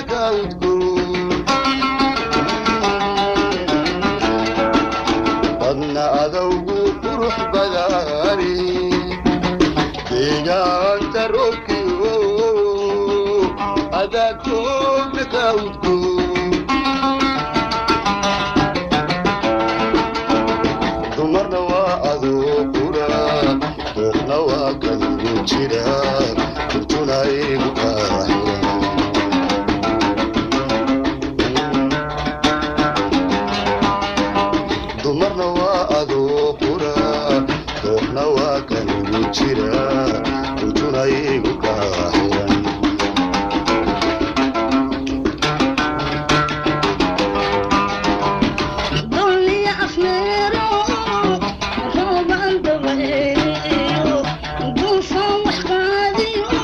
Doogna ka udgoon badna adowgu qurux badani deegaanta roobkiyo adaa doogna ka udgoon dumarna waa adoo qura dooqna waa kanigu jira turtuna igu kaaxira. Dumarna waa adoo qura dooqna waa kanigu jira turtuna igu kaaxiran. Dulliya afmeero roobaan dabayliyo duufaan wax qaadiyo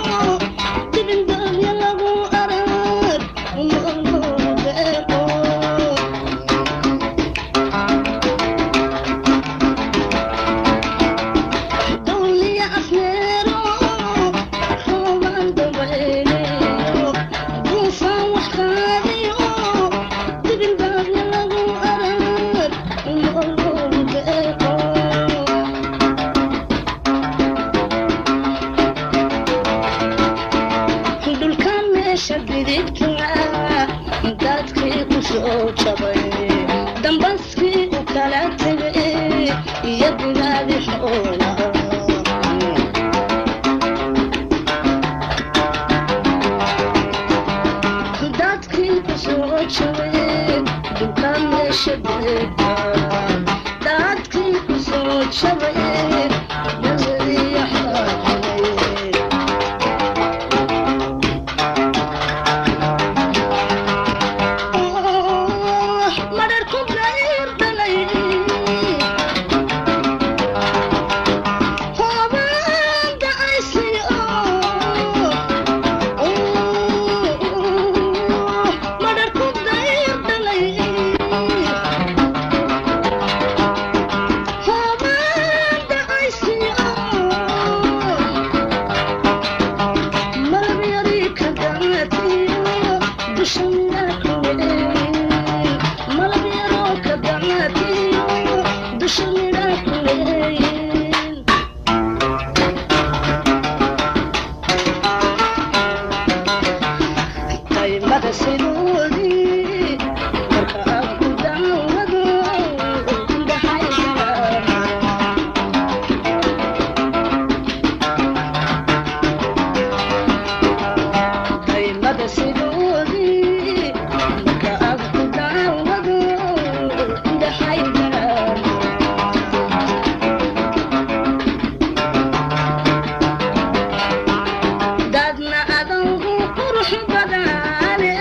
dibindaabya lagu arag umaloobeeqo. Dulliya afmeero roobaan dabayliyo duufaan wax qaadiyo dibindaabya lagu arag umaloobeeqo. Dhulka meesha bidigta dadkii ku soo jabay dambaskii u kala tegay iyo digaadi xoolaha. Dadkii ku soo jabay dhulka meesha bidigta dadkii ku soo jabay nabadiyo xoolaha. Mararku dayrdalay hoobaan da'aysiyo mararku dayrdalay hoobaan da'aysiyo malab yari ka dacatiyo dusha miraa ku weyn malab yaroo ka dacatiyo dusha miraa ku weyn. Qaymada sidoodii marka aan ku daawado indhahaygana. Qaymada sidoodii marka aan ku daawado indhahaygana. Dadna adowgu qurux badane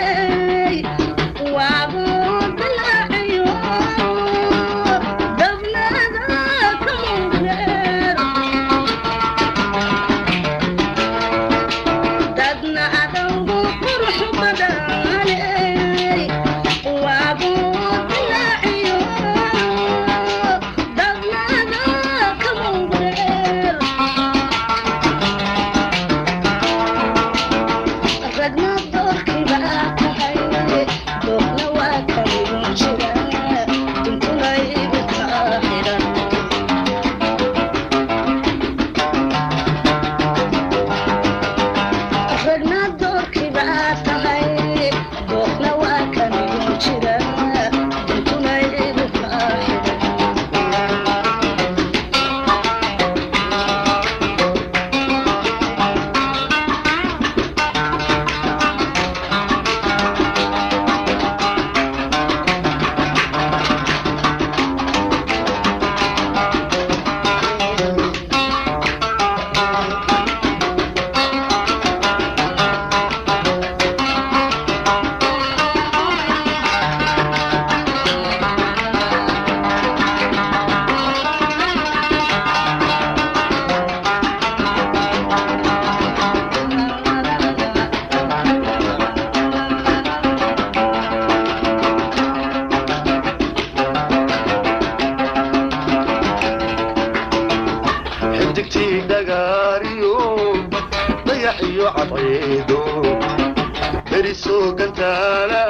gantaala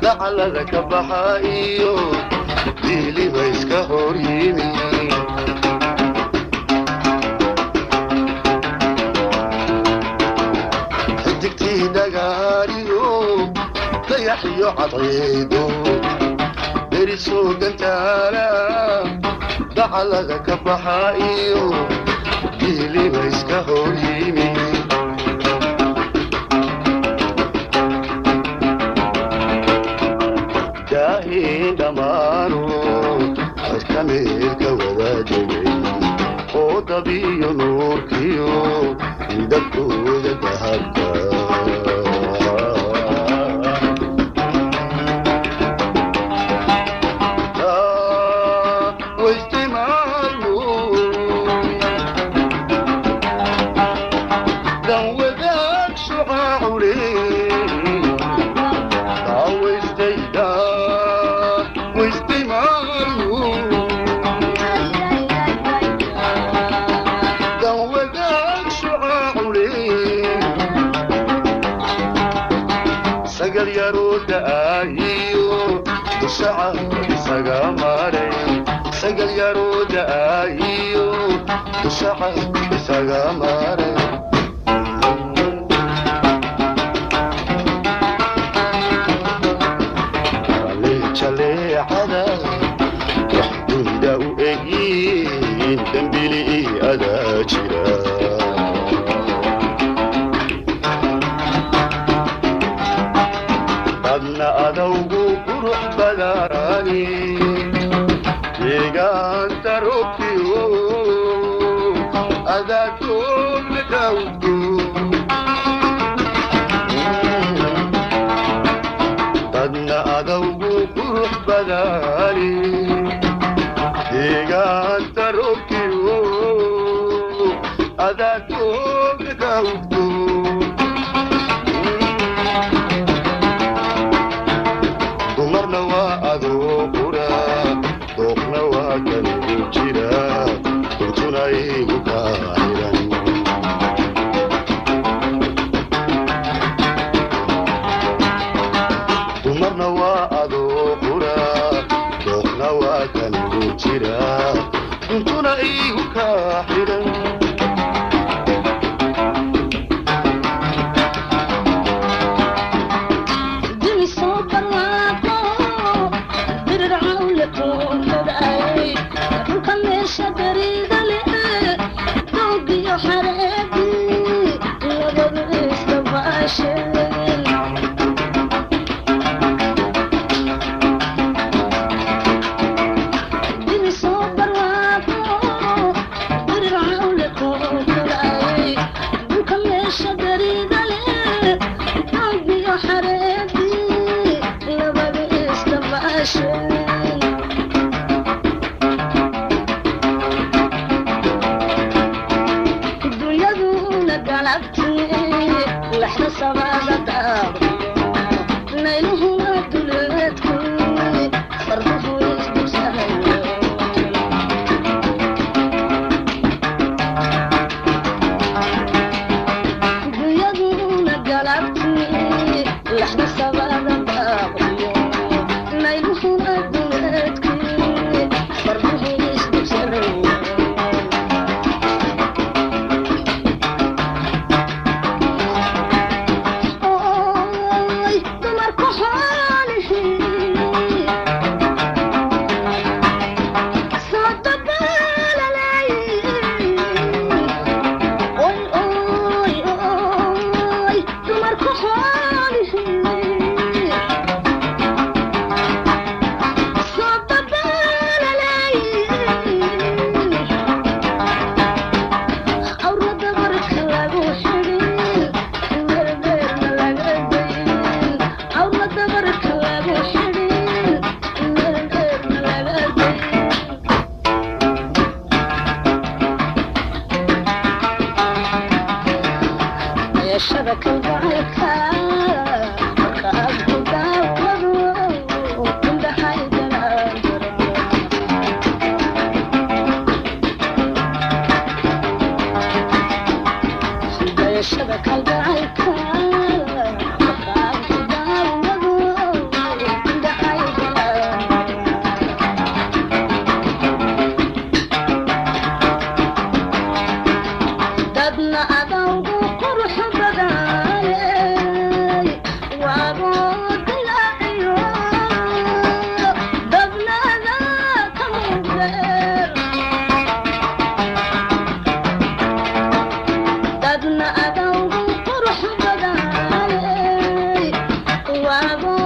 dacalada ka baxa iyo diiliba iska hor yimi. Xidigtii dhagaariyo dayax iyo cadceedo derisoo gantaala dacalada ka baxa iyo diiliba iska hor yimi. Daahiin dhammaano cirka meelka wadaadegay oo dabiyo nuurkiyo midabkooda dahabka. Sagal yaroo da'aayiyo dushaca isaga maray, sagal yaroo da'aayiyo dushaca isaga maray. Jaleecada wax dunida u egyiin dambili adaa jira. Adna adawgu qurux badani deegaanta roobkiyo adaa toolna daawdo. Dadna adawgu qurux badani deegaanta roobkiyo adaa toolna daawdo. Dumarna waa adoo qura, dooqna waa kanigu jira, duntuna igu kaa xiran. Dumarna waa adoo qura, dooqna waa kanigu jira, duntuna igu kaa xiran. Duni soo barwaaqo dirir cawle kuukaday dhulka meesha beriida leh doogiyo xareedii labadu isdabaasheen. Duni soo barwaaqo dirir cawle kuukaday dhulka meesha beriida leh doogiyo xareedii labadu isdabaasheen. Dunyaduna galabtii laxda sabada daaqdo nayluhuna duleedkii farduhu isdugsahayo. Dunyaduna galabtii laxda sabada daaqdo nayluhuna duleedkii farduhu isdugsahayo. Oy dumarku xoolihii soo dabaalalay. Oy oy oy dumarku xoolihii Waa